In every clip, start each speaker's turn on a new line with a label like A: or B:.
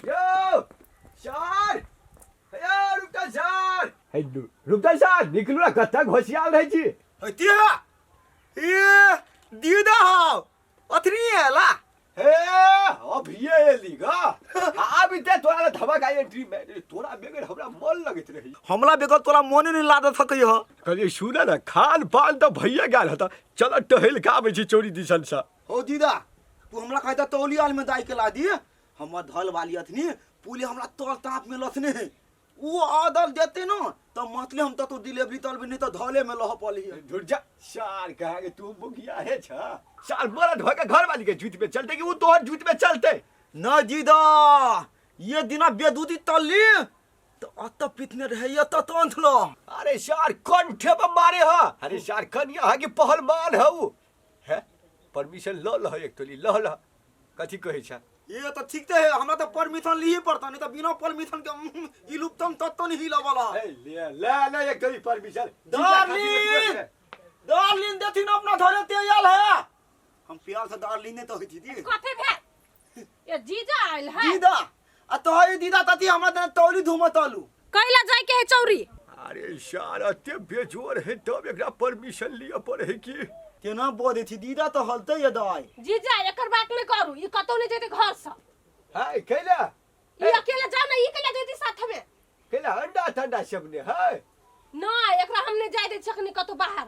A: यौ सर, यौ रुकता सर, हे रुकता सर, निकलू ना, कतऽ घोसियाल रहै छी?
B: हतिया ए दीदा हो अथनी आला।
A: हे अभिये एली गा, आबिते तोरा लए धमक आई एंट्री में, तोरा बेगर हमरा मन लगैत रही।
B: हमला बेगर तोरा मोने नहीं लागत सकै ह।
A: कहलियै सुन ने, खान पान तऽ भइए गेल हत, चल टहल के आबै छी चोरी दिसन से।
B: हो दीदा, तू हमरा कहता तौली आल में दाई के ला दी, हमर धल वाली अथनी पुले हमरा तल ताप में लथने है, वो आदल देते न तो मतले हम तो डिलीवरी तल भी नहीं तो धले में लह पली है।
A: धुर जा सार, कहा के तू मुखिया है छा सार, मरद भऽ के घर वाली के जूत में चलते कि वो तोहर जूत में चलते?
B: न दीदा, ये दिना बेदूदी तल्ली तो अत पितने रहे ये तो तंथ लो।
A: अरे सार कंठे पर मारे हा, अरे सार कनिया है कि पहलवान है वो है, परमिशन ल ल एक तोली ल ल, कथी कहै छा?
B: ये तो ठीक ते है, हमरा तो परमिशन ली ही पड़ता, नहीं तो बिना परमिशन के ई लुप्तम तत्तो नहीं हिला वाला।
A: ए, ले ले ले एक तोली परमिशन।
B: डार्लिंग, डार्लिंग देथिन अपना धरे तेल है, हम प्यार से डार्लिंग नहीं तो होई थी दी।
C: कथी भेल? ये जीजा आयल है।
B: दीदा आ तो है दीदा तती हमरा तने तौली धूम तलू।
C: कैला जाय के है चौरी?
A: अरे सार अते बेजोर है तब एकरा परमिशन लिअ पड़े है की?
B: केना बोले थी दीदा तो हलते ये दाई।
C: जीजा एकर बात नहीं करू, ई कतौ नहीं जेते घर से।
A: हाय कैला?
C: ई अकेले जाओ ना, ई कैला जेती साथ में?
A: कैला अंडा ठंडा सब ने है?
C: ना एकरा हम नहीं जाय दे छखनी कतौ बाहर।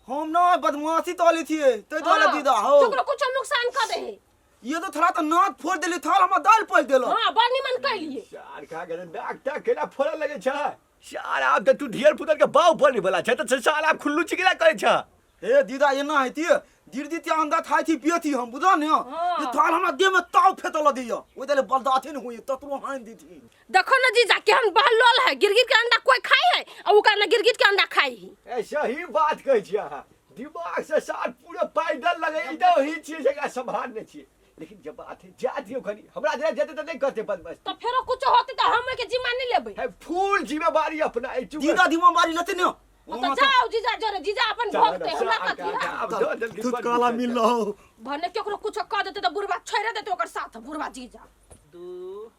B: हम ना बदमाशी तोली थी ते दोले
C: हाँ,
B: दीदा हो।
C: केकरो कुछ नुकसान कर दे है।
B: ये तो थोड़ा तो नाक फोड़ देली थाल हमरा दाल पल देलो।
C: हां बड़ निमन कैलिए।
A: सार का गेल नाक ता केला फोड़ल लगे छ। सार आब त तू ढेर पुतर के बाव बने वाला छ त सार आब खुल्लू चिकला करे छ।
B: हे दीदा ये ना हेती दीदी ते अंडा खाई थी पिए थी हम बुझा ने।
C: हाँ।
B: ये थाल हमरा देह में ताव फेतल दिया ओइ दले बलदाथे न हुई ततरो हानि दी थी।
C: देखो ना जीजा केहन बहलोल है, गिरगिट के अंडा कोई खाई है आ ओकरा ना गिरगिट के अंडा खाई है।
A: ए सही बात कहै छी अहाँ, दिमाग से सार पूरा पैदल लगे एकदम ही छियै जकरा संभालने छियै, लेकिन जब बात है जा दियौ कनी हमरा जेना जेतै तऽ नहि करतै बदमाशी।
C: तो फेरो कुछ होते तो हम के जिम्मा नहीं लेबै।
A: है फूल जिम्मेवारी अपना ए चुप।
B: दीदा जिम्मेवारी लेते ने।
C: हाँ तो जाओ जीजा जरे, जीजा अपन
A: चल,
C: भोगते,
A: चल,
C: हमरा
A: चल,
C: कथी है?
A: आब दऽ देलकै
B: तू
A: बड़
B: काला
A: गुस्सा
B: मिल
A: छै।
B: रहो।
C: भने केकरो कुछ कह देते तो बुढ़वा छोड़ि देते ओकर साथ, बुढ़वा जीजा।
D: 2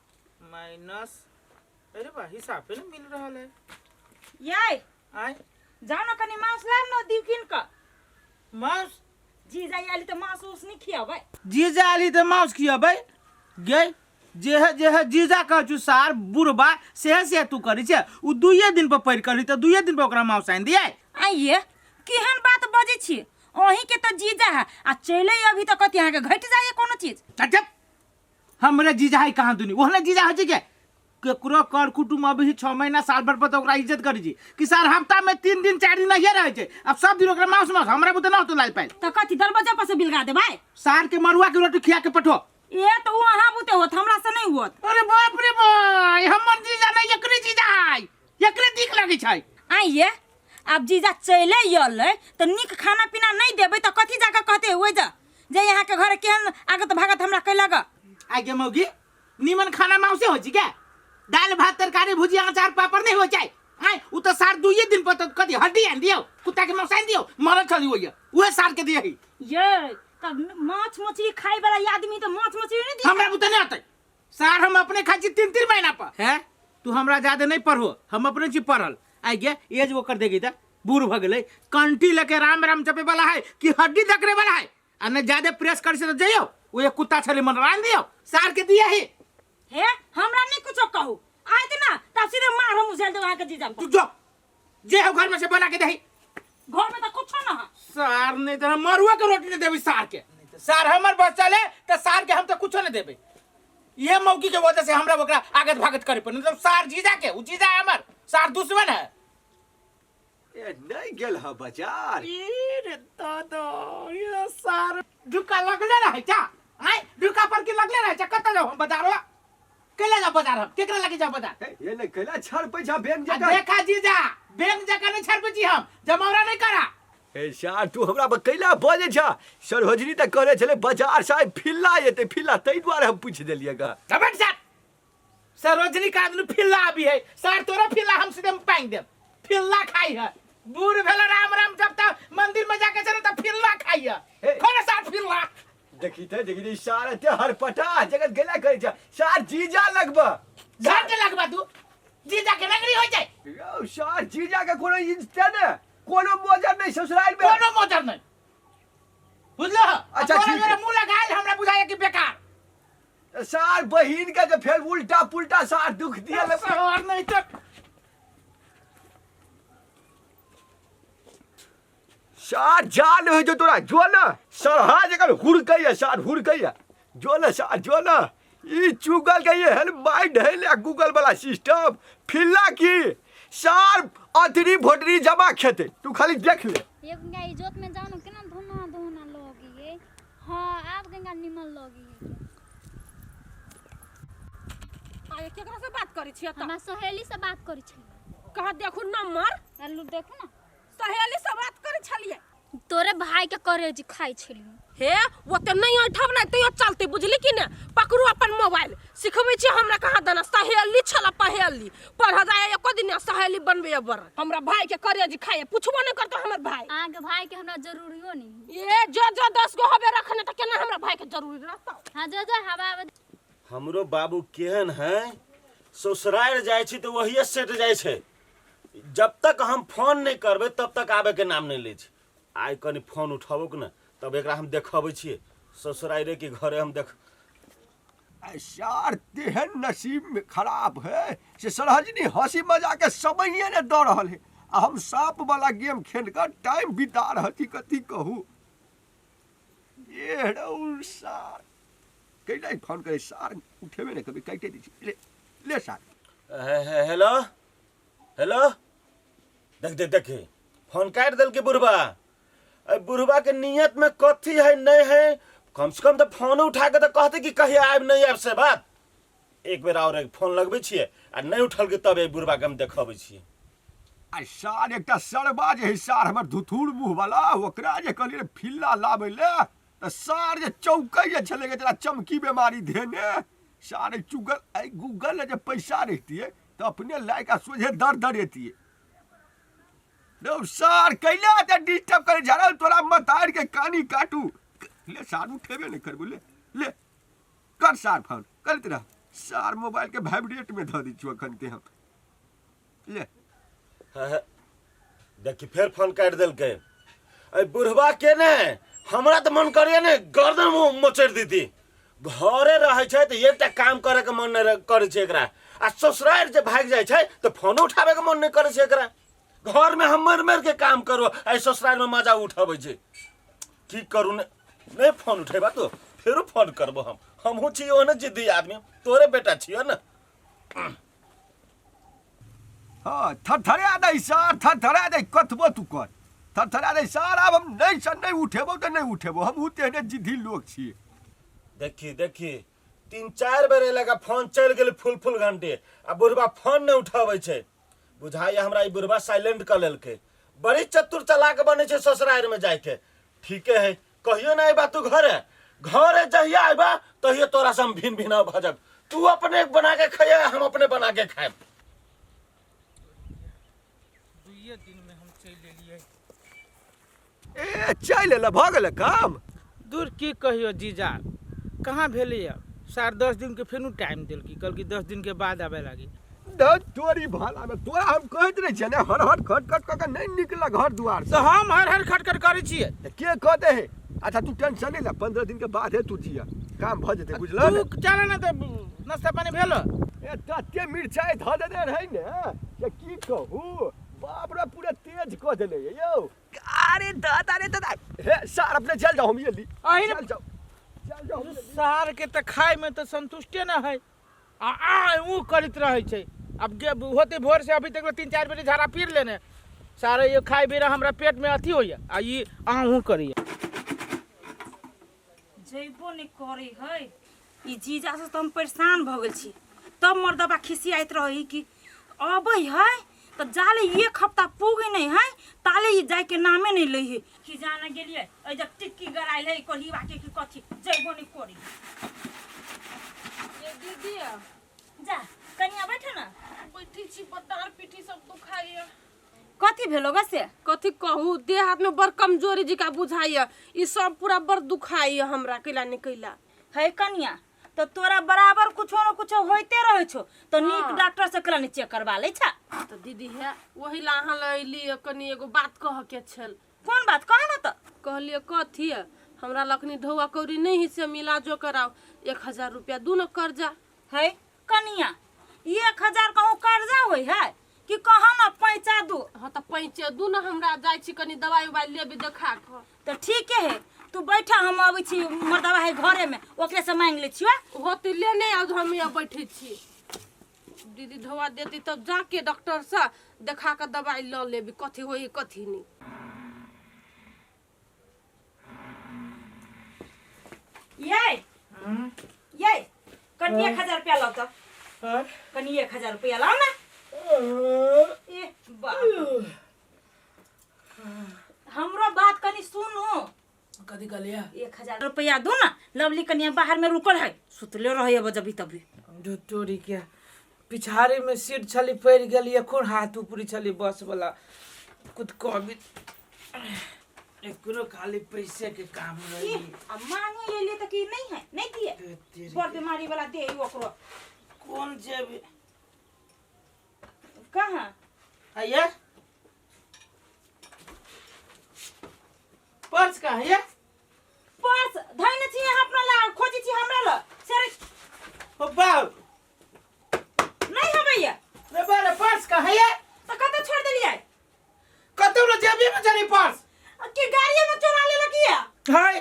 D: माइनस, अरे बा हिसाब पे ना मिल रहल है।
E: याय
D: आय
E: जाओ ना कनी मांस लाब ना दिव किन क।
D: मांस?
E: जीजा आली त मांस उस नहीं खियाबै।
D: जीजा आली त मांस खियाबै गे, जे है जे है जीजा कह छु सार बुढ़बा सेहे से तू करी छे, उ दुइये दिन पर पढ़ करी त दुइये दिन पर ओकरा मांस आनि दियै।
E: आइए केहन बात बजै छी, अहीं के त जीजा है आ चले अभी त कथी अहाँ के घट जाइए कोनो चीज।
D: चुप, हमरे जीजा है कहाँ दुनी ओहने जीजा है के केकरो कर कुटुम अभी 6 महीना साल भर पर तो ओकरा इज्जत करी छी कि सार हफ्ता में 3 दिन 4 दिन नहीं रहे छे, अब सब दिन ओकरा मांस मांस हमरा बुते ना होतो लाल पाइल।
E: त कथी दरवाजा पर से बिलगा देबै?
D: सार के मरुआ के रोटी खिया के पठो।
E: ए त उ अहाँ बुते होत, हमरा से नहीं होत।
D: अरे बाप रे भाई, हमर जीजा नहीं एकरे जीजा है, एकरे दिख लगे छै।
E: आइए आब जीजा चले अलै त नीक खाना पीना नहीं देबै त कथी जाके कहते ओइ जा जे यहाँ के घर केहन आगत भागत हमरा कैलक।
D: आगे मौगी नीमन खाना माउसे हो छी क्या? दाल भात तरकारी भुजिया अचार पापड़ नहीं हो जाए? आय उ तो सार दुइये दिन पर तो कथी हड्डी आन दियो, कुत्ता के माउस आन दियो, मरल छली होइए उहे सार के दियही।
E: ये तब माछ मछली खाए वाला आदमी तो माछ मछली नहीं दिए।
D: हमरा बुते नहीं आते सार, हम अपने खाइ छी 3-3 महीना पर। हैं तू हमरा ज्यादा नहीं पढ़ो, हम अपने छी पढ़ल। आइ गे एज ओकर देखी त बूढ़ भ गेलै, कंटी लेके राम राम जपे वाला है कि हड्डी दकरे वाला है, आ नहीं ज्यादा प्रेस कर से तो जइयो वो एक कुत्ता छली मन रान दियो सार के दिया ही।
E: हे हमरा नहीं कुछो कहू आयत ना तब सीधे मार हम उझेल देब अहाँ के जीजा
D: तू जो जे हो घर में से बना के दही,
E: घर में तो कुछो ना है।
D: सार नहीं तो हम मरुआ के रोटी नहीं देबी सार के, सार हमर बचल है तो सार के हम तो कुछो नहीं देबे। ये मौकी के वजह से हमरा ओकरा आगत भागत करे पर, नहीं तो सार जीजा के उ जीजा है हमर, सार दुश्मन है।
A: ए नहीं गेल ह बाजार।
D: ई रे दादा, ये सार ढुका लगले रहे जा, आय ढुका पर के लगले रहे जा, कत जाओ हम बाजारवा? केला जाओ बाजार हम, केकरा लगे जाओ बाजार?
A: ए, ये नहीं केला छड़ पैसा बैंक
D: आ
A: जगह।
D: देखा जीजा, बैंक जगह नहीं छड़ पैसा हम, जमावरा नहीं करा।
A: ए सार तू हमरा पर कैला बजे छा? सरोजनी त करे छले बाजार से आइ फिल्ला एते फिल्ला, तै दुआरे हम पूछ देलिए गा।
D: तबे सर सरोजनी का आदमी फिल्ला अभी है, सार तोरा फिल्ला हम सीधे पांग देब, फिल्ला खाई है बूढ़ भेल राम राम जब तक मंदिर में जाके चले तब फिल्ला खाई है।
A: हे।
D: कौन सार फिल्ला?
A: देखी ते देखी ते सार एते हरपटा जगत गेला करै छै सार जीजा लगबा।
D: सार के लगबा तू जीजा के रंगड़ी हो जाए।
A: यौ सार जीजा के कोनो इज्जत ने कोनो मोजर नहीं ससुराल में।
D: कोनो मोजर नहीं बुझलो।
A: अच्छा,
D: तोरा
A: ठीक है।
D: जोरे मुंह लगायल हमरा बुझाया कि बेकार।
A: सार बहिन के जे फेर उल्टा पुल्टा सार दुख दिया लग।
D: सार नहीं तो
A: सार जान हो जो तोरा जो ना सरहा जकर हुड़कैया सार हुड़कैया जो ना सार जो ना ई चुगल के ये हेल माइंड है ले गूगल वाला सिस्टम फिल्ला की सार अतरी भोटरी जमा खेते तू खाली देख ले।
F: ये गंगा इजोत में जानो केना धुना धुना लगी है। हाँ आब गंगा निमन लगी है।
C: आये केकरा से बात करै छियै त?
F: हमरा सहेली से बात करै छलियै।
C: कहाँ देखू नंबर?
F: आलू देखू ना।
C: सहेली से बात करै छलियै।
F: तोरे भाई के करेजी खाइ छलियै।
C: हे ओते नहीं ऐठब ने तैयो चलते बुझली कि ने। पकड़ू अपन मोबाइल सिखबै छी हमरा कहाँ देना सहेली छला पहेली पढ़ जाय एको दिन सहेली बनबे बर हमरा भाई के करेजी खाए पूछबो नहीं करतो हमर भाई।
F: अहाँके भाई के हमरा जरूरियो नहीं।
C: ए जो जो 10 गो हबे रखने त केना हमरा भाई के जरूरी रहतौ।
F: हाँ जो जो हवा आबै।
G: हमरो बाबू केहन है ससुराल जाइ छी तऽ वही सेट जाइ छै। जब तक हम फोन नहीं करबै तब तक आबे के नाम नहीं लै छै। आइ कनि फोन उठाबो के ने तब एकरा हम देखबै छियै ससुराले के घरे हम देख।
A: सार तेहन नसीब में खराब है से सरहजनी हंसी मजाक के समये ने दऽ रहल है आ हम सांप वाला गेम खेल कर टाइम बिता रहल छी कथी कहू। ये रौ सार कैला फोन करे सार उठेबे ने कभी काटे दै छी ले ले सार।
G: हेलो हेलो देख देख देख फोन काटि देलकै बुढ़बा। अरे बुढ़बा के नियत में कथी है नहीं है कम से कम तो फोन उठा के तो कहते कि कहिया आयब नहीं आयब से बात। एक बेर और एक फोन लगबै छियै आ नहीं उठलकै तब एहि बुढ़बा के हम देखबै छियै।
A: आ सार एकटा सरबा जे है सार हमर धुथुर मुँह वाला ओकरा जे कहलियै फिल्ला लाबै ले तऽ सार जे चौकै छलै जेना चमकी बेमारी धेने सार चुगल एहि गूगल जे पैसा रहितियै तऽ अपने लायक आ सोझे दर दरेतियै। रौ सार कैला एते डिस्टर्ब करे जा रहा तोरा मतार के कानी काटू ले सार उठेबे नहीं करबो ले ले कर सार फोन करत रह सार मोबाइल के वाइब्रेट में धऽ दै छियौ अखन ते हम ले।
G: देखी फेर फोन काटि देलकै। अरे बुढ़बा के ने हमरा तऽ मन करैया ने गर्दन मोचड़ि देती। घरे रहै छै तऽ एकटा काम करे के मन नहि करै छै एकरा आ ससुरारि जे भागि जाइ छै तऽ फोनो उठाबै के मन नहि करै छै एकरा। घर में हम मरि मरि के काम करू आ ससुरारि में मजा उठाबै छै। की करू ने नहीं फोन उठेबा तो फेरो फोन करबो हम। हमहूँ छी ओहने जिद्दी आदमी तोरे बेटा छियो ने।
A: हाँ थरथरा दै सार थरथरा दै कतबो तू कर थरथरा दै सार आब हम नहीं से नहीं उठेबो तऽ नहीं उठेबो हम उ तेहने जिद्दी लोग छियै।
G: देखी देखी 3-4 बेर एलका फोन चलि गेल फुल फुल घंटे आ बुढ़बा फोन नहीं उठाबै छै। बुझाइए हमरा ई बुढ़बा साइलेंट कऽ लेलकै। बड़ी चतुर चलाक बनै छै ससुरारि में जाइके। ठीके है कहियो ना अयबा तू घरे घरे जहिया अयबा तहियो तोरा से हम भिन भिनाव भऽ जायब। तू अपने बना के खइहे हम अपने बना के खायब।
D: दुइये दिन में हम चलि एलियै।
A: ए चलि एलै भऽ गेलै काम।
D: दूर की कहियो जीजा कहाँ भेलैया 10.5 दिन के फेनु टाइम देलकी कहलकी 10 दिन के बाद आबे लागी।
A: तोरी भाला में तोरा हम कहैत रहै छियै ने हर हर खट खट कऽ के नहीं निकल घर दुआर से।
D: तऽ हम हर हर खट खट करै छियै।
A: तऽ के कहते है? अच्छा तू टेंशन नहीं ले 15 दिन के बाद है तू जिया काम भऽ जेतै बुझल ने?
D: तू चल ने तऽ नाश्ता पानी भेल?
A: ए तते मिरचाइ धऽ देने रहै ने से की कहू बाप रे पूरा तेज कऽ देने यौ। अरे दादा रे दादा हे सार अपने चल जाओ हम ये ली। चल जाओ चल जाओ हम ये ली।
D: सार के तऽ खाय में तऽ संतुष्टे न है आ आ ऊ करैत रहै छै। अब गे होते भोर से अभी तक 3-4 बेर झाड़ा पीर लेने सारे ये खाए बेरा हमरा पेट में अथी होइया आ ई आहू करैया।
E: जइबो नहीं करे है ई जीजा से तो हम परेशान भ गेल छी। तब मर्दबा खिसियाइत रही कि अबै है तो जाले एक हफ्ता पुगे नहीं है ताले ई जाय के नामे नहीं लै है। कि जाने गेलिए एहि जब टिक्की गराइल है कोल्हीवा के कि कथी जइबो नहीं करे।
C: ये दीदी
E: जा कनिया बैठ ना।
C: बैठी छी पतार पीठी सब दुखाइया।
E: कथी भेलो ग से?
C: कथी कहू, देह हाथ में बड़ कमजोरी जिका बुझाइया, ई सब पूरा बड़ दुखाइया हमरा, कैला नहीं कैला।
E: है कनिया, तो तोरा बराबर कुछो न कुछो होइते रहै छौ, तो नीक डॉक्टर से कला नहीं चेक करवा लै छा।
C: तो दीदी है वही ला अहाँ लग अयली, कनी एगो बात कह के छल।
E: कोन बात कह न त?
C: कहलिए कथी है, हमरा लखनी ढौआ कौड़ी नहीं है से मिला जो कराओ 1000 रुपया दू न कर्जा।
E: है कनिया, 1000 कहूँ कर्जा होइ है कि कह न पैसा दू?
C: हाँ तो पैसे दू न, हमरा जाइ छी कनी दवाई उवाई लेबे देखा के।
E: तो ठीक है, तू बैठा, हम अबै छी, मर्दवा है घरे में, ओकरे से मांग लै छियो।
C: होती ले नहीं आउ, हम यहाँ बैठे छी। दीदी ढौआ देती तब जाके डॉक्टर से देखा के दवाई ल लेबी, कथी होई कथी नहीं।
E: ये ये कनी 1000 रुपया लाओ त, कनी 1000 रुपया लाओ ना। ए बाप, हमरो बात कनी सुनू।
D: कथी कहलिए?
E: 1000 रुपया दू ना, लवली कनिया बाहर में रुकल है, सुतले रहे अब जभी तभी।
D: तोरी के पिछाड़ी में सीट छली पड़ि गेली, एखन हाथ ऊपरी छली बस वाला कुछ कभी एकरो खाली पैसे के काम रही।
E: अब मांगे ये लिए तो की नहीं है, नहीं दिए, बड़ बीमारी वाला दे ओकरो।
D: कौन जेब
E: कहाँ
D: आइए? पर्स कहाँ है?
E: पर्स धैने छी यहाँ अपना ला, खोजी छी हमरा ला सर।
D: ओ बाप
E: नहीं है भैया।
D: रे बारे पर्स कहाँ है?
E: तो कत छोड़ देलिए?
D: कतौ रे जेबी में चली पर्स
E: कि गाड़ी में चोरा लेलक किया?
D: हाय,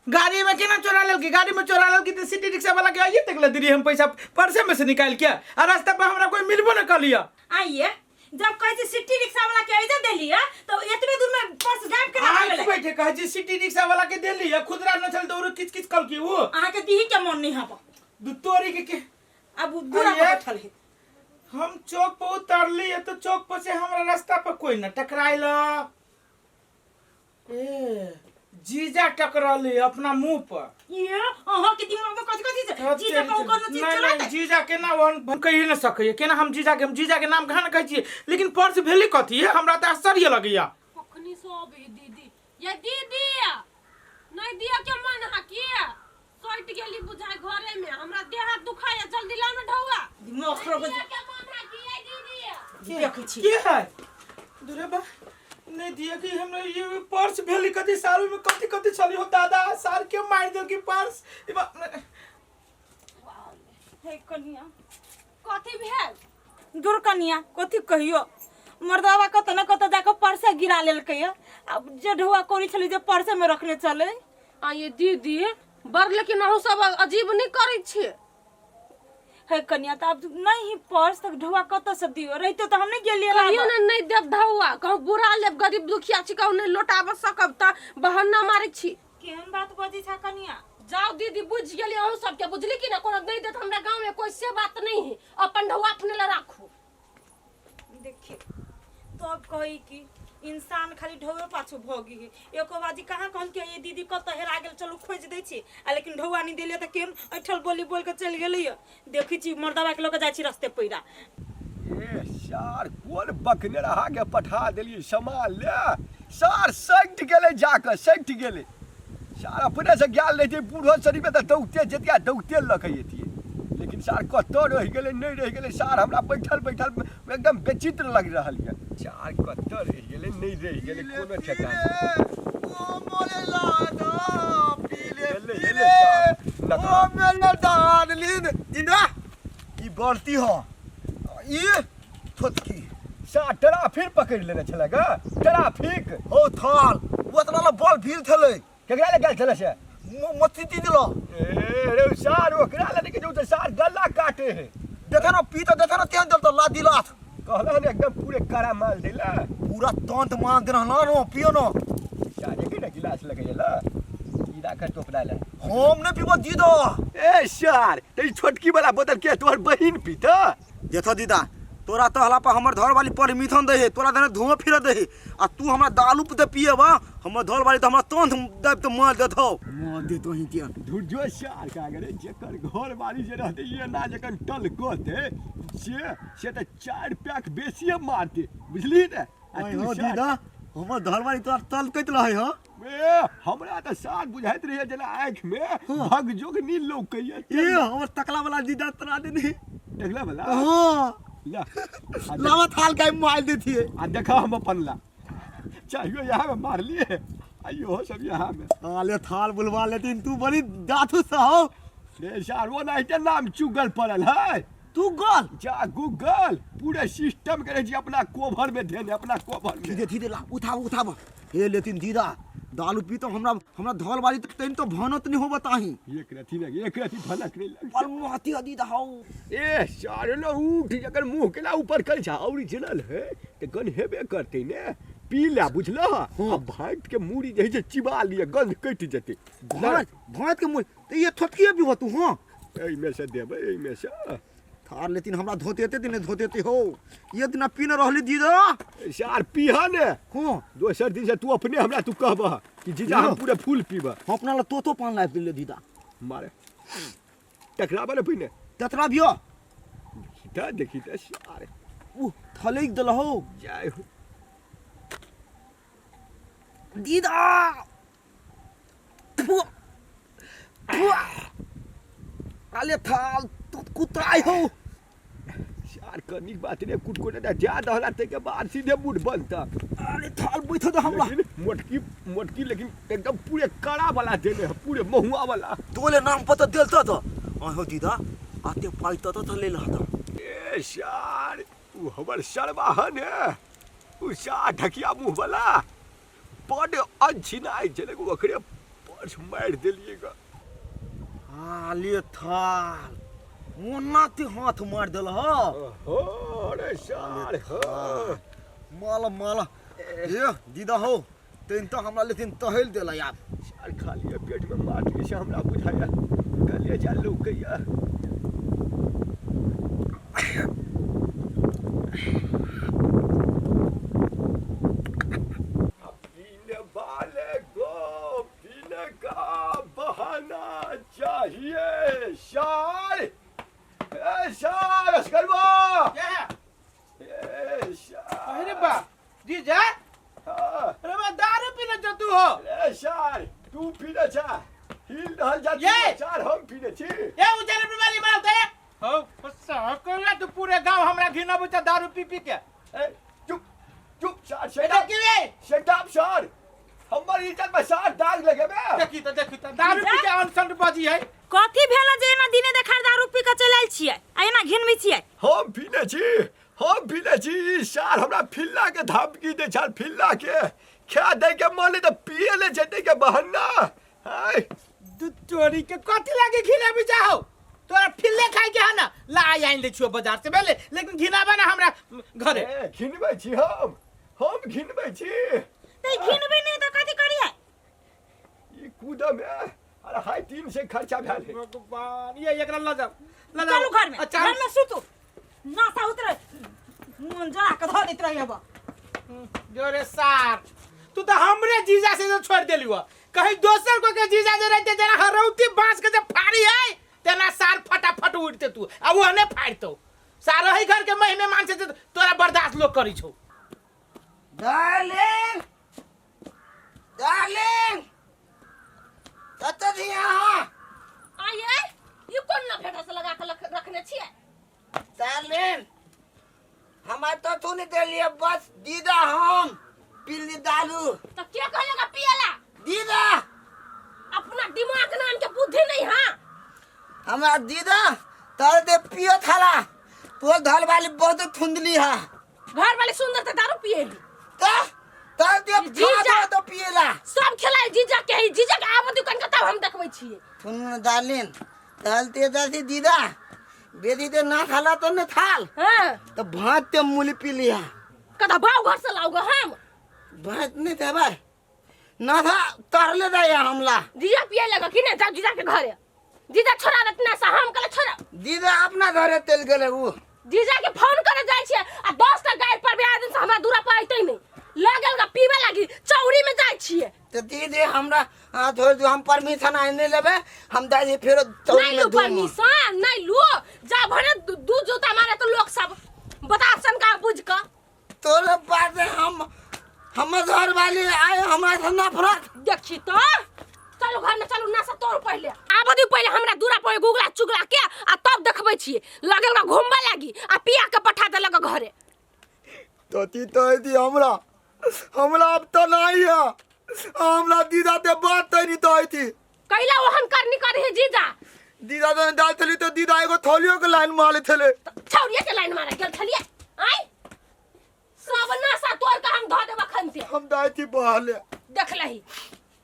D: गाड़ी में केना चोरा लेलकी? गाड़ी में चोरा लेलकी त सिटी रिक्शा वाला के आइए तक ले दिली हम पैसा पर्से में से निकाल के, आ रास्ता पर हमरा कोई मिलबो न कलिया।
E: आइए जब कहै छी सिटी रिक्शा वाला के आइजे देलिए तो एतबे दूर में पर्स गायब केना भऽ
D: आइ
E: गेलै?
D: बैठे कहै छी सिटी रिक्शा वाला के देली, आ खुदरा न छल दौड़ किच किच कल की उ
E: अहाँ के दीही के मन नहीं हब।
D: दू तोरी के
E: अब उ दूरा पर
D: आइए।
E: बैठल है।
D: हम चौक पर उतरली तो चौक पर से हमरा रास्ता पर कोई न टकराइल। ए जीजा टकराली अपना मुंह पर।
E: ये अहाँ के दिमाग में कथि कथि छै? जीजा कहू कोनो चीज
D: नहीं,
E: चला
D: नहीं, जीजा के ना हम कहि न सकैए केना हम जीजा के, हम जीजा के नाम कहाँ न कहै छियै, लेकिन पर्स भेलै कथी है हमरा तऽ आश्चर्य लगैया।
C: कखनी से अबै दीदी, ये दीदी नहीं दिया के मन हा की सट गेली बुझाय घरे में, हमरा देह हाथ दुखाया, जल्दी लाओ ना ढौआ।
E: दिमाग खराब
C: दिया के मन हा की ये दीदी?
E: देखै छी
D: के है दुरे बा नहीं दिया कि हमरा ये पर्स भेली कथी साल में कथी कथी छली हो दादा, सार के मार देल की पर्स। ई बा
E: हे कनिया
C: कथी भेल?
E: दूर कनिया कथी कहियो, मर्दवा कत न कत जाके पर्से गिरा लेलकै। अब जे ढौआ कौड़ी छलै जे पर्से में रखने चले।
C: आ ये दीदी बड़ लेकिन अहूँ सब अजीब नहीं करै छियै।
E: हे कनिया तऽ आब नहीं पर्स तक ढौआ कतऽ से दियो, रहितो तऽ हम नहीं गेलियै
C: कहियो
E: लाबऽ।
C: ने नहीं देब ढौआ, कहूँ बुरा लेब, गरीब दुखिया छी, कहूँ नहीं लौटाबऽ सकब तऽ बहाना मारै छी।
E: केहन बात बजै छा कनिया?
C: जाओ दीदी बुझ गेली अहूँ सबके, बुझली कि ना? कोनो नहीं देत हमरा गाँव में कोई से बात नहीं है, अपन ढौआ अपने ला राखू।
E: देखी तब कही कि इंसान खाली ढौए पाछू भोगी है। एको बाजी कहाँ कहल कि ये दीदी कतऽ हेरा गेल, चलू खोज दै छी, आ लेकिन ढौआ नहीं देलियै तऽ केहन ऐठल बोली बोल के चलि गेलैया। देखै छी मर्दवा के लऽ के जाइ छी रस्ते पैरा।
A: ए सार कोन बकने रहा के पठा देलियै सामान ले, सार सटि गेलै जाकऽ सटि गेलै। सार अपने से गेल रहितै बूढ़ो शरीर में तऽ दौगते जैतियै, दौगते लऽ के अयतियै, लेकिन सार कतऽ रहि गेलै नहि रहि गेलै। सार हमरा बैठल बैठल एकदम बेचित्र लागि रहल यऽ। सार कतऽ रहि गेलै नहि रहि गेलै कोनो ठेकान।
B: ई बढ़ती हो ई छोटकी
A: सार ट्रैफिक पकड़ि लेने छलै ग, ट्रैफिक
B: हो थाल ओतना ला बल भीड़ छलै।
A: केकरा लग गेल छलै से?
B: मत्ती दीदी लो।
A: ए रे सार ओकरा लग के जो सार गला काटे है।
B: देखे ना पी तो देखे ना तेहन देल तो ला दिलात।
A: कहला ने एकदम पूरे कड़ा माल देला,
B: पूरा तंत मार देना ना नो पियो नो।
A: सारे के ना गिलास लगेला ई राख टोपरा ले।
B: हम नहीं पीबो दीदा।
A: ए सार त ई छोटकी वाला बोतल के तोहर बहिन पीता?
B: देखो दीदा तोरा तो हला पर हमर घर वाली परमिशन दे है, तोरा देने धुआं फिर दे है, आ तू हमरा दालू पे पिए बा, हमर घर वाली तो हमरा तंत दे तो मार देथौ। मार देतो ही के
A: धुरजो सार का करे जेकर घर वाली जे रहते ये ना जखन टल कोते से से त 4 पैक बेसिए मारते, बुझली ने? आ
H: ओए
A: तू
H: हो
A: सार-
H: दीदा हमर धरवाली तोरा तल कैत रहै हो
A: ए, हमरा तऽ सार बुझाइत रहैया जेना आँखि में भग जोगनी लौकैया
H: ए हमर तकला वाला दीदा तोरा देने
A: देखला वाला
H: हाँ
A: ला आ देख-
H: लावा थाल के मोबाइल देथिए
A: आ देखा हम अपन ला चाहियो यहाँ में मार लिए आ इहो सब यहाँ में
H: आले थाल बुलवा लेतीन तू बड़ी दाथू सहो
A: रे सार वो नहीं के नाम चुगल पड़ल है
H: तू गल
A: जा गूगल पूरे सिस्टम के रहै छी अपना कोभर में धेने अपना कोभर में
B: धीरे धीरे ला उठाब उठाब हे लेतिन दीदा दारू पी तो हमरा हमरा धल वाली तो तैन तो भनत नहीं हो बताही
A: एक रथी नहीं एक रथी भनक नहीं लग
B: पर महती दीदा हौ
A: ए सारे लो उठ जकर मुंह के ला ऊपर कर छा ओरिजिनल है ते गन हेबे करते ने पी ला बुझल आ भांट के मूड़ी जे है से चिबा लिए गंध कटि जेतै
B: भात भात के मुँह तो ये थोटकिए पीबो तू हाँ
A: एहिमे से देबै एहिमे से
B: थार लेतिन हमरा धोते दिन धोते हो ये दिना पीने रहली दीदा
A: सार पीह ने
B: हाँ
A: दोसर दिन से तू अपने हमरा तू कहबह कि जीजा हम पूरे फूल पीबह
B: हम अपना ला तोतो पान लाइफ दिले दीदा
A: मारे टकराबे ने पहिने
B: ततरा भियो
A: तऽ देखी तऽ सार
B: उ थलेक देल हो
A: जय हो
B: दीदा थु, थु। अले थाल तू कुताई हो
A: सार कनिक बात रे कुटकुट दा जा दहला ताहिके बाद सीधे मूड बनता
B: अरे थाल बैठो तो हमरा
A: लेकिन मोटकी मोटकी लेकिन एकदम पूरे कड़ा वाला देने है पूरे महुआ वाला
B: तोले नाम पता देल तो तो हो दीदा आते पाई तो तो ले लहता
A: ए सार उ हमर सरवाहन है उ सार ढकिया मुंह वाला बड अनछिनाइ छलै ओकरे पर्स मारि देलियै ग
B: आले थाल ओना ते हाथ मार देल हो
A: हो रे सार हो
B: माल माल ए दीदा हो तेन तो हमरा लेकिन तहल देला यार
A: सार खालिए पेट में मार दिए से हमरा बुझाया कलिए जा लौकैया पीने वाले को पीने का बहाना चाहिए सार ए सार असगरवा
D: क्या है
A: ए सार
D: अरे बा जीजा
A: हाँ,
D: अरे बा दारू पीने जो तू हो
A: ए सार तू पीने छा हिल रहल जा
D: ये!
A: सार हम पीने छी
D: ए उजाले बीमारी बनाते हो सब तू पूरे गांव हमरा घिना बुचा दारू पी पी के
A: ए चुप चुप सार
D: ए
A: शट अप
D: देखी रे
A: शट अप सार हमर इज्जत में सार दाग लगेबे
D: देखी तो देखी तो दारू पी के अनसन बजी है
E: कथी भेल जे एना दिने देखार दारू पी के चलि आयल छियै आ एना घिनबै छियै
A: हम पीने छी हम पीने छी ई सार हमरा फिल्ला के धमकी दे छल फिल्ला के खा दे के मन तऽ पिए ले जेते के बहाना हाय
D: दू चोरी के कथी लागे घिनाबी चाहो तोरा फिल्ले खाए के है ना ला आइन ले छियो बाजार से बेले लेकिन घिनाबा ना हमरा घरे
A: ए घिनबै छी हम घिनबै छी
E: तऽ ई घिनबै नहि तऽ कथी करियै
A: ई कूदम ए अरे हाय तीन से खर्चा भेल है
D: भगवान ये एकरा ल जाओ ल जाओ
E: चलू घर में
D: अच्छा
E: घर में सुतू नासा उतरे मन जरा के धऽ दैत रही अब
D: जोरे सार तू तो हमरे जीजा से जो छोड़ देली हो कहीं दोसर को के जीजा जे रहते जना हरौती बांस के जे फाड़ी है तेना सार फटाफट उड़ते तू आ वो ने फाड़तो सार रही घर के महीने मान से तोरा बर्दाश्त लोग करी छौ
B: डार्लिंग डार्लिंग कतऽ छी अहाँ
C: आये ई कोन लफेटा से लगा के रखने छियै
B: डार्लिंग हमरा तो तू नहीं देलिए बस दीदा हम पीली दारू
C: तो के कहलेगा पियला
B: दीदा
C: अपना दिमाग नाम के बुद्धि नहीं है
B: हमरा दीदा तर दे पियो थाला तोर धर वाली बहुत थुंदली है
C: घर वाले सुंदर तो दारू पिए ही
B: तो तर दे
C: जीजा।
B: खा तो पिएला
C: सब खेलाय जीजा के ही जीजा के आबो दुकान के तब हम देखबै छियै
B: सुन डार्लिंग तहलते दसी दीदा बेदी ते ना खाला तो ने थाल
C: हां
B: तो भात ते मूली पी लिया
C: कदा बाव घर से लाऊगा हम
B: भात नहीं देबै ना था तरले दे हमला
C: जीजा पिए लगा कि नहीं जाओ जीजा के घरे जीजा छोड़ा देत ना सा हम कहले छोड़ा
B: दीदा अपना घरे तेल गेले उ
C: जीजा के फोन करे जाइ छियै आ 10 टा गाय पर बियाह दिन से हमरा दूरा पर अइतै नहीं लगल गा पीबे लागी चौरी में जाइ छियै
B: तो दीदी हमरा हाथ धोइ दू हम परमिशन आने लेबै हम दादी फेरो चौरी
C: नहीं
B: में
C: लू
B: धूम
C: परमिशन नहीं लू जा भने दू जूता मारे तो लोग सब बता सन का बुझ क
B: तोरे बात हम
C: संग घूमबे लागी आ पिया के पठा देलक घरे।
B: तती तो दी हमरा हमरा अब तो नहीं है हमरा दीदा ते बात तो नहीं तो थी।
C: कैला ओहन करनी करे हे जीजा?
B: दीदा तो दाल थली तो दीदा एगो थलियो के लाइन मारे थले।
C: छौरिया के लाइन मारे गेल छलिए आय सब नशा तोड़ के हम धो देब अखन से।
B: हम दाई थी बहले
C: देख लही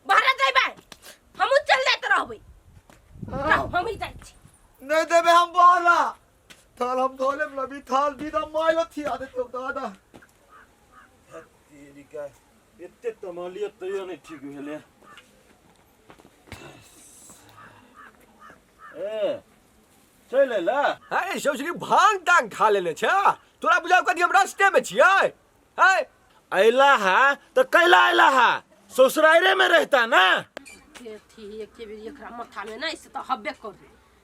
C: बाहर जइबै हमहूँ चल जाइत रहबै। हम ही जाइ छी।
B: नहीं देबे हम बहला थाल हम धोले लबी थाल दीदा माइलो थी आदे तो दादा।
G: तेरी का एते तमलियो तैयो नहीं ठीक भेले। ए चल अयला।
A: अरे सौसरी भांग तांग खा लेने छे तोरा बुझाव कथी हम रास्ते में छियै? है
G: अयला हा तो कैला अयला हा ससुरारे में रहता ना।
C: थी एक बेर एकरा माथा में ना से तो हब्बे कर।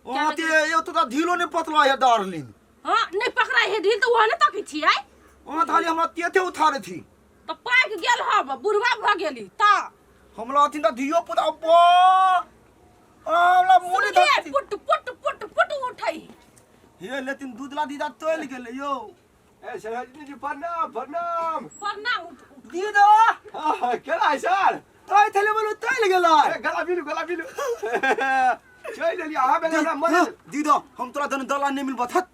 B: वहाँ ते यो तो ढीलो नहीं पतला है डार्लिंग।
C: हां नहीं पकड़ा है ढील तो वहाँ ना तकी छियै।
B: वहाँ थाली हमरा तेथे उठारे थी
C: तो पाक गेल हब बुढ़वा भ गेली ता
B: हमरा अथिन त धियो पुता बा हमरा मुड़ी धरती
C: पुट पुट पुट पुट उठै
B: हे लेकिन दूधला दीदा तोल गेले यो।
A: ए सरहजनी जी प्रणाम प्रणाम
C: प्रणाम
B: दीदा।
A: हां केना है सर?
B: तोय थले बोलो तोल गेलै।
A: ए गला बिलु गला बिलु चल लेली अहाँ बेला हमरा मन।
B: दीदा हम तोरा दन दला नहीं मिलबत हत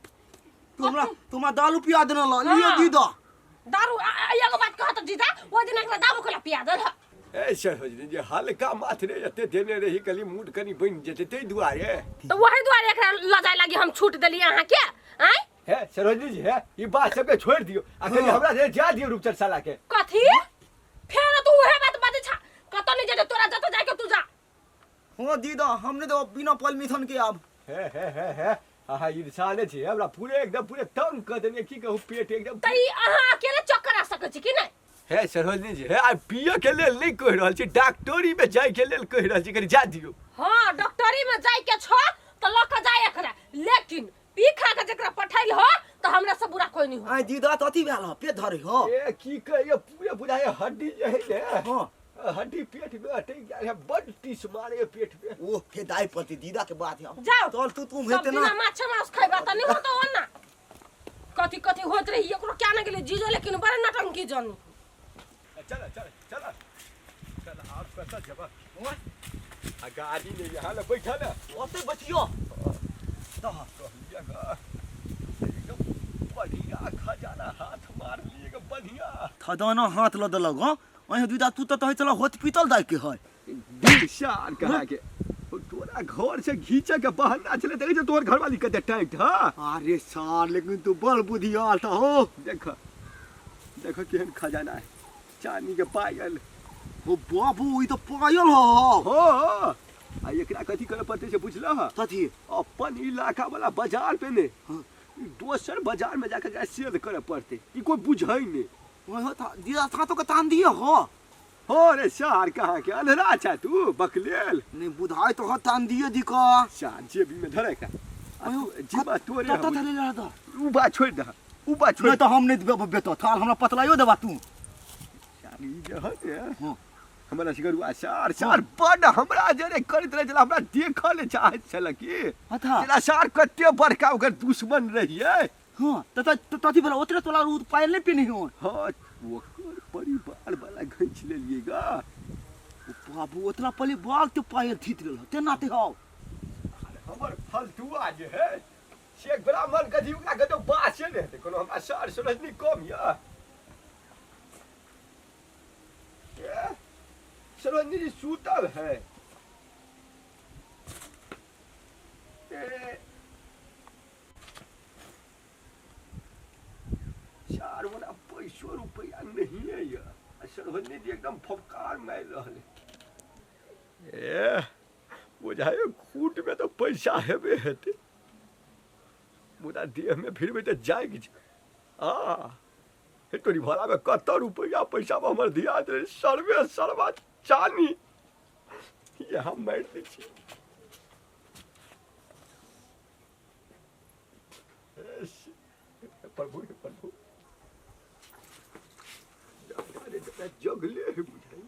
B: तू हमरा तुमा दारू पिया देना ल लियो दीदा
C: दारू एगो बात कहत जीजा ओ दिन एकरा दारू खोला पिया दल।
A: ए सरहजनी जी हल्का माथरे एते देने रही कली मूड कनी बनि जेतै ताहि दुआरे।
C: तो वही दुआरे एकरा ल जाय लागी हम छूट देली अहाँ के आय।
A: हे सरोजनी जी हे ई बात सबके छोड़ दियो आ कनी हमरा जे जा दियो रूपचंद साला के।
C: कथी फेर तू उहे बात बाजै छा कतौ नहीं जेतै तोरा जतौ जाय के तू जा।
B: हां दीदा हमने तो बिना परमिशन के आब।
A: हे हे हे हे अहाँ इंसाने छी हमरा पूरे एकदम पूरे तंग कऽ देने की कहू पेट एकदम।
C: त ई अहाँ अकेले चक्कर आ सकै छी कि नहीं?
A: हे सरोजनी जी हे आ पिय के लेल नहीं कहि रहल छी डॉक्टरी में जाय के लेल कहि रहल छी कनी जा दियो।
C: हां डॉक्टरी में जाय के छो त ल के जाय एकरा लेकिन पी खा के जकरा पठाइल हो त हमरा से बुरा कोई नहीं हो।
B: आय दीदा त अथी भेल ह पेट धरे हो।
A: ए की कहियो पूरे बुझाय हड्डी जे है ने।
B: हां
A: हड्डी पेट में अटक जाय है बड टीस मारे पेट में।
B: ओ हे दाई पति दीदा के बात है।
C: जाओ
B: चल तू तुम
C: सब
B: हेते
C: दिना
B: ना
C: माछ मांस खैबा त नहीं होतो ना कथी कथी होत रही एकरो क्या ना गेले जीजो लेकिन बड़ा नटंकी जानी।
A: चल चल चल चल आप कतऽ जेबा? आ गाड़ी ले यहाँ ले बैठा ना।
B: ओते बचियो दह
A: कहलिए गा एकदम बढ़िया खजाना हाथ मार लिए गा बढ़िया
B: खजाना हाथ ल देलक। हां अहे दीदा तू त कहै छला होत पीतल दाइ के है।
A: दिलशान कहा के तोरा घर से घींचे के बहाना छले देखै छ तोहर घरवाली कते टाइट ह।
H: अरे सार लेकिन तू बड़ बुधियार था हो।
A: देख देख केहन खजाना है चांदी के पायल।
B: ओ बाबू ई त पायल हो।
A: हो आ एकरा कथी करे पड़तै से बुझलह?
B: कथी?
A: अपन इलाका वाला बाजार पे ने दोसर बाजार में जाके एकरा सेल करे पड़तै ई कोई बुझै नहीं।
B: ओहो था दीदा था तो के तान दिए हो।
A: हो रे सार कहाँ के अन्हरा छा तू बकलेल।
B: नहीं बुझाय तो हो तान दिए दी का
A: सार जेबी में धरे का जीवा तोरे
B: तो धरे रह द
A: उ बा छोड़ दह उ बा छोड़
B: नहीं तो हम नहीं देबो बेटो थाल हमरा पतलायो देबा तू।
A: सार ई जे है ने
B: हां
A: हमरा सिगरुआ सार सार बड हमरा जरे करैत रहे छला हमरा देखल चाहैत छल की
B: अच्छा
A: सार कते बड़का ओकर दुश्मन रहियै।
B: हां त त तथी भेल ओतरे तोला उ पायल नहीं पिनी हो।
A: हां ओकर परिवार वाला घींच लेलियै गा।
B: ओ बाबू ओतना पली बाग ते पायल थीत गेल तेना ते हो।
A: हमर फलतुआ जे है से ब्राह्मण कथी ओकरा कतौ बासे नहि हेतै कोनो हमरा सार सरजनी कम यऽ। सरोजनी जी सुतल है। ए चार वाला पैसो रुपया नहीं है यऽ सरोजनी जी एकदम फपकार मारि रहल है। ए बुझाय खूट में तो पैसा हेबे हेतै मुदा देह में फिरबै तऽ जागि जाय। आ हे तोरी भरा में कतऽ रुपया पैसा में हमर धिया दे सर्वे सर्वा चानी यहाँ मारि दै छी। प्रभु हे प्रभु जगले है बुझाइ।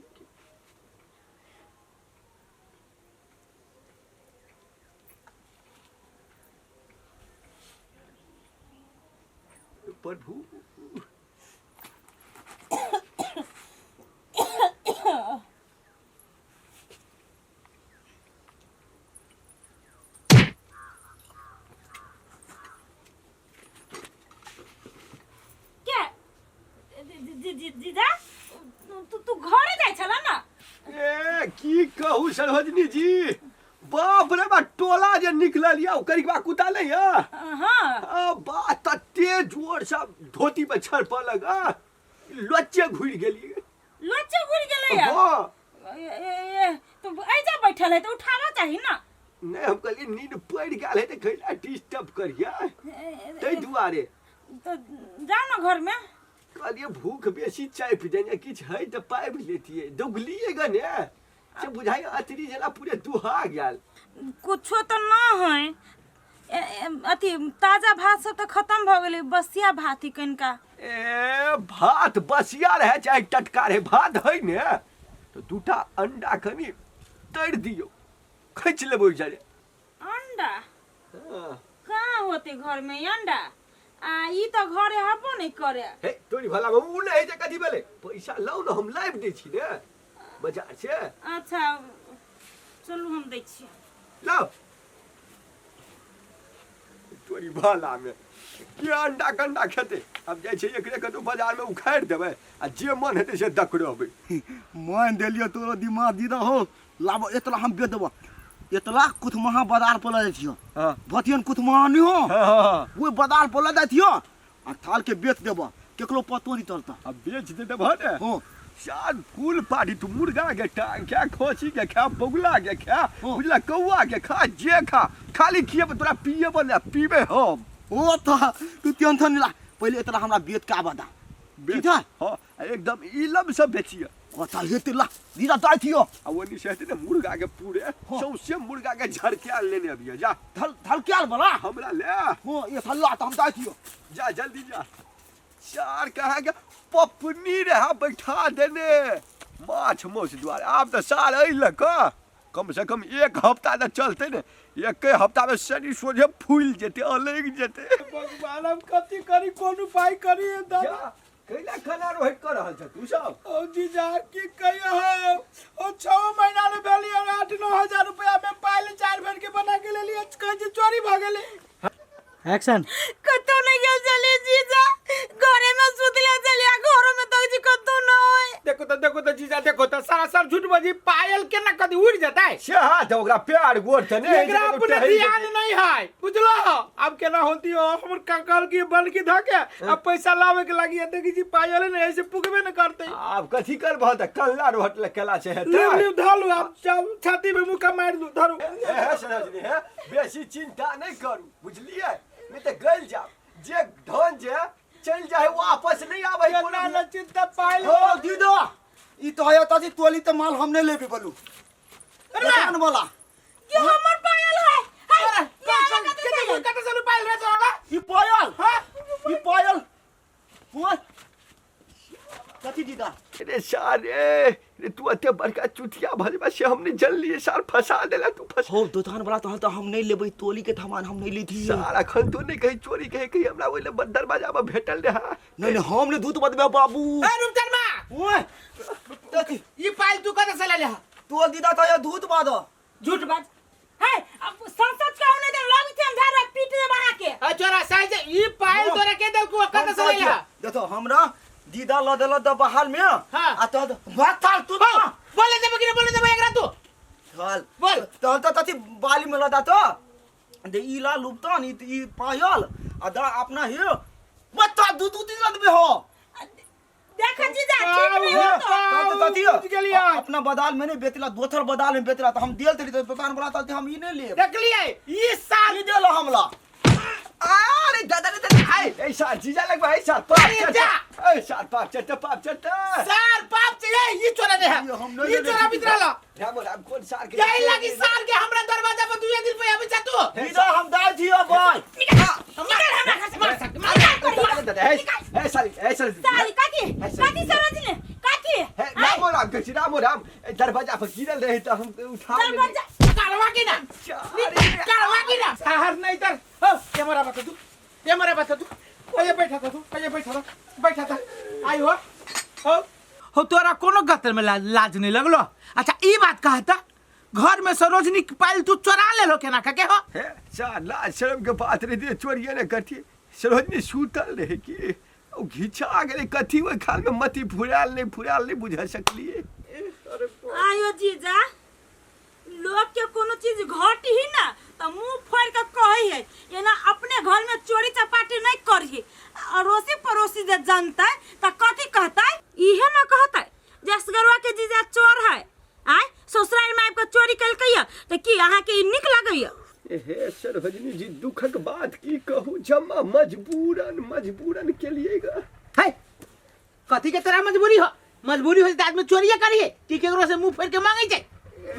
A: प्रभु।
E: के जीजा, तू तू घरे जाइ छला ना?
A: ए की कहू सरोजनी जी, बाप रे बा, टोला जे निकलल या ओकर बा कुत्ता नहीं है।
E: हाँ।
A: आ बा तते जोर से धोती पर छड़प लगा, लोचे घुरि गेली।
E: लोचे घुरि गेलै या?
A: हाँ।
E: ए, ए, ए, तो एजा बैठल है तो उठावा चाही ना।
A: नहीं, हम कहलिए नींद पड़ि गेल है तऽ कैला डिस्टर्ब करिए, ताहि दुआरे।
E: तो जाओ ना घर में।
A: कहलिए भूख बेसी चापि देने, किछु है तऽ पाबि लेतियै। दौगलियै गने से बुझाइ अतरी जेना पूरे दुहा गेल।
E: कुछो तो न है। ए, ए, अथी ताजा भात सब तो खत्म भ गेलै, बसिया भात ही कनिका।
A: ए भात बसिया रहे चाहे टटका रहे, भात है ने तो दूटा अंडा कनि तरि दियौ, खींच लेबै ओहि जरे।
E: अंडा?
A: हाँ।
E: कहाँ होते घर में अंडा? आ ई तो घरे हबो नहीं करे।
A: हे तोरी भला में उ नहि है जे कथी भेलै, पैसा लाउ ने, हम लाबि दै छी ने बाजार से।
E: अच्छा चलू हम दै छी।
A: लाउ। तोरी भला में के अंडा कंडा खेतै? आब जाइ छै एकरे कतौ बाजार में उखाड़ि देबै आ जे मन हेतै से दकड़ेबै।
B: मान देलियो तोरो दिमाग दीदा हो, लाब एतला हम बेच देबो। एतला कुथमहा बाजार पर लऽ जाइ छियो।
A: हाँ।
B: भथियन कुथमहा नहीं हो।
A: हाँ, हाँ, हाँ।
B: ओहि बाजार पर लऽ जाइ छियो आ थाल के बेच देबो, केकरो पतो नहीं चलता।
A: आ बेच दे देबह ने।
B: हाँ।
A: चार फूल पाड़ी तू मुर्गा के टांग खा, खोसी के खा, बगुला के खा, बुझला कौआ के खा, जे खा, खाली खिएब तोरा पिएब ने, पीबे हम।
B: ओ तो तू टेंशन नहीं ला, पहले इतना हमरा बेच के आबा दा।
A: बेच?
B: ठीक है?
A: हाँ, एकदम इलम से बेचिए।
B: ओ चल हेते ला, दीदा जाय थियो।
A: आ ओनी से हेतै ने मुर्गा के पूरे,
B: हाँ।
A: सौंसे मुर्गा के झड़किया लेने अबियै, जा।
B: धल धलकियाल वाला?
A: हमरा ले।
B: हाँ, ये थल्ला त हम जाय थियो।
A: जा जल्दी जा। चार कहाँ के पपनी रहा बैठा देने माछ मौस दुआरे। आब तऽ साल एहि लऽ कऽ कम से कम एक हफ्ता तऽ चलतै ने, एक हफ्ता में शरीर सोझे फूलि जेतै, अलगि जेतै।
D: भगवान हम कथी करी, कोन उपाय करी हे दादा?
A: जा, कैला खाना रोहित कऽ रहल छ तू सब?
D: ओ जीजा की कहियो, ओ 6 महीना ले भेली और 8-9 हजार रुपया में पायल 4 भर के बना के लेली, कहै छै चोरी भऽ गेलै।
I: एक्शन।
E: कतौ नहीं गेल चली जीजा, घरे में सुतले चली आ घरो में तक जी कतौ न होय।
D: देखो तो, देखो तो जीजा, देखो तो सारा सब झूठ बजी, पायल के ना कदी उड़ जतै।
A: से हाथ ओकरा प्यार गोर त नै
D: एकरा अपने ध्यान नहीं है, बुझलो? अब केना होती हो, हमर कंकल की बल की धके अब पैसा लावे के लागी, देखी जी पायल ने ऐसे पुगबे न करते।
A: आब कथी करबह त कल्ला रोहट ले केला छै हेतै।
D: लिव लिव धलु, अब छाती में मुक्का मार दू, धरू।
A: हे सरोजनी, हे बेसी चिंता नहीं करू, बुझलिए? नहीं तो गल जाओ, जे धन जे चल जाए वापस नहीं आवे।
D: केना न चिंता पायल।
B: ओ दीदा, ई तो है ताजी तोली त माल हम नहीं लेबे बोलू। दुकान वाला।
E: ये हमर पायल है। है, ये अलग
D: केते कते से पायल रे तोरा?
B: ई पायल?
D: हां।
B: ई पायल। ओए। कथी दीदा?
A: अरे सार रे, रे तू एते बड़का चुतिया भजबा से हमने जल लिए सार, फंसा देला तू फंसा।
B: हो दुकान वाला तो हम नहीं लेबै, तोली के सामान हम नहीं लेथी।
A: सार अखन तो नहीं कहीं चोरी कहीं कहीं हमरा ओइ ले दरवाजा पर भेटल रहा।
B: नहीं नहीं हम नहीं दूध बदबे बाबू।
D: ए रूपचनमा।
B: ओए। कथी?
D: ई पायल तू कते से ले ले?
B: तोल दीदा तो ये दूध बाद।
E: झूठ बाज। है, अब संसद के होने दे, लग थे हम झाड़ा पीट दे बना के।
D: ए चोरा साइज ई पायल तोरा के देल को कते से ले ले?
B: देखो हमरा दीदा ल देल त बहाल में।
D: हाँ।
B: आ तो भात थाल तू
D: हो, बोले देबे कि नहीं बोले देबे एकरा तू?
B: चल।
D: बोल।
B: तहन त तथी बाली में लदा तो दे ई ला लुबतन ई ई पायल आ दा अपना हे मत दू दू दिन लदबे हो।
E: देख जीजा ठीक नहीं हो तो।
B: तहन त तथी
D: बुझ गेलियै।
B: अपना बदाल में नहीं बेचला, दोसर बदाल में बेचला त हम देल तेरी त दुकान वाला त हम ई नहीं लेब।
D: देखलियै ई साल
B: ई देल हमला।
A: अरे दादा रे दादा, आए, ए सार जीजा लगबा, ए सार पाप
D: अरे
A: चढ़ता।
D: जा।
A: ए सार पाप चढ़ता, पाप चढ़ता।
D: सार पाप चाहिए, ई चोरा दे है।
B: ये हम नहीं
D: ई
B: लेने
D: चोरा
B: छी।
D: बितरा ला।
A: राम राम कोन सार के?
D: यही लगी सार के हमरा दरवाजा पर दुए दिन पे आबै छ तू।
B: दीदा हम दाय छियो भाई।
E: निकल हमरा घर से,
D: मार सक, मार।
A: दादा, दादा, ए, ए साली, ए साली।
E: साली काकी, काकी सरोजनी, काकी।
A: हे, राम राम कहै छी, राम राम। ए, दरवाजा पर गिरल रहे त हम उठा लेली।
E: दरवाजा
D: करवा की ना?
A: अरे,
D: करवा की ना? साहर नहीं तर। हो, कैमरा बता तू, कैमरा बता तू। अये बैठा था तू, अये बैठा था, बैठा था। आई हो हो हो तोरा कोनो गतर में लाज नहीं लगलो। अच्छा ई बात कहता, घर में सरोजनी के पायल तू चोरा ले लो केना के हो?
A: हे सार लाज शर्म के बात रही थी, चोरिए ने करती। सरोजनी सूतल रहे कि ओ घिचा गेलै कथी ओहि खाल में, मती फुरायल नहीं फुरायल नहीं बुझा सकलिए।
E: आयो जीजा, लोग के कोनो चीज घटी ही ना त मुंह फोड़ के कही है, एना अपने घर में चोरी चपाटी नहीं करी। अड़ोसी पड़ोसी जे जानता त कथी कहता? इहे ना कहता जसगरवा के जीजा चोर है, आय ससुराल में आबि के चोरी केलकै त की अहाँ के ई नीक लगैया?
A: हे सरोजनी जी, दुखक बात की कहू, जमा मजबूरन मजबूरन के लिए गा।
D: है कथी के तोरा मजबूरी हो? मजबूरी हो त आदमी चोरिए करिए कि केकरो से मुंह फेर के मांगे छै?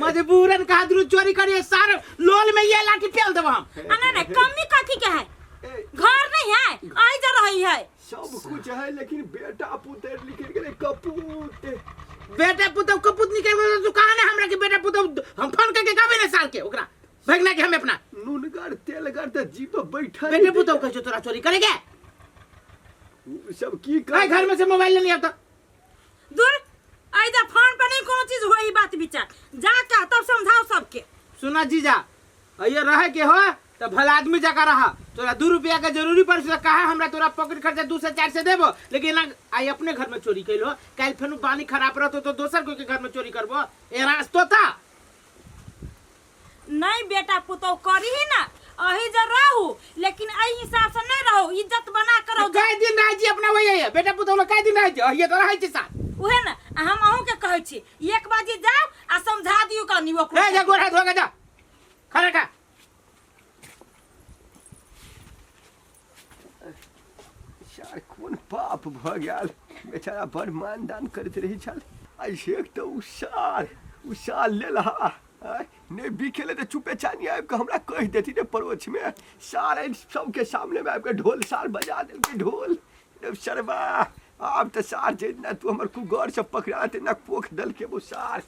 D: मजबूरन कहा दुनू चोरी करिए, सार लोल में ये लाठी पेल देब हम।
E: आ नहीं नहीं, कमी कथी के है? घर नहीं है, आई जा रही है,
A: सब कुछ है, लेकिन बेटा पुत्र निकल गेलै कपूत।
D: बेटा पुतौ कपूत निकल गेल तू कहा ना हमरा के बेटा पुतौ? हम फोन करके कहबे ना साल के ओकरा भगना के हम अपना
A: नूनगर तेलगर त जीप बैठल।
D: बेटे पुतौ कहै छौ तोरा चोरी करे के?
A: उ सब की
D: कर घर में से मोबाइल लेने आब त
E: दूर आई जा, फोन पर नहीं कोनो चीज होई बात विचार, जा के तब समझाओ सबके।
D: सुना जीजा, अये रहे के हो त भला आदमी जका रहा। तोरा 2 रुपया के जरूरी पड़ से कहा हमरा तोरा पॉकेट खर्चा 2 से 4 से देबो, लेकिन ना आई अपने घर में चोरी कैलो, काल फेनु पानी खराब रहतो तो दोसर कोई के घर में चोरी करबो, ए रास्तो ता
E: नहीं बेटा पुतौ करी ही ना, अही जे रहू, लेकिन एहि हिसाब से नहीं रहू, इज्जत बना कर रहू।
D: कई दिन रहै छी अपना वही है बेटा पुतौ लग कई दिन रहै छी, अहिए तो रहै छी साथ।
E: उहे ना, आ हम अहूँ के कहै छी एक बाजी जाओ आ समझा दियौ कनी ओकरो।
D: ए जा गोर हाथ धो के जा, खाना खा।
A: यार कोन पाप भऽ गेल, बेचारा बड़ मानदान करैत रहै छल। आइ एक तऽ ओ सार ओ साल लेलहा नहि बिकेलै तऽ चुपे चानी आबि कऽ हमरा कहि देती ने पड़ोसमे। सार सबके सामनेमे आबि कऽ ढोल सार बजा देलकै ढोल। सरबा आब तऽ सार जेना तू हमर कुगरसँ पकड़ा तेना कोख देलकै ओ सार।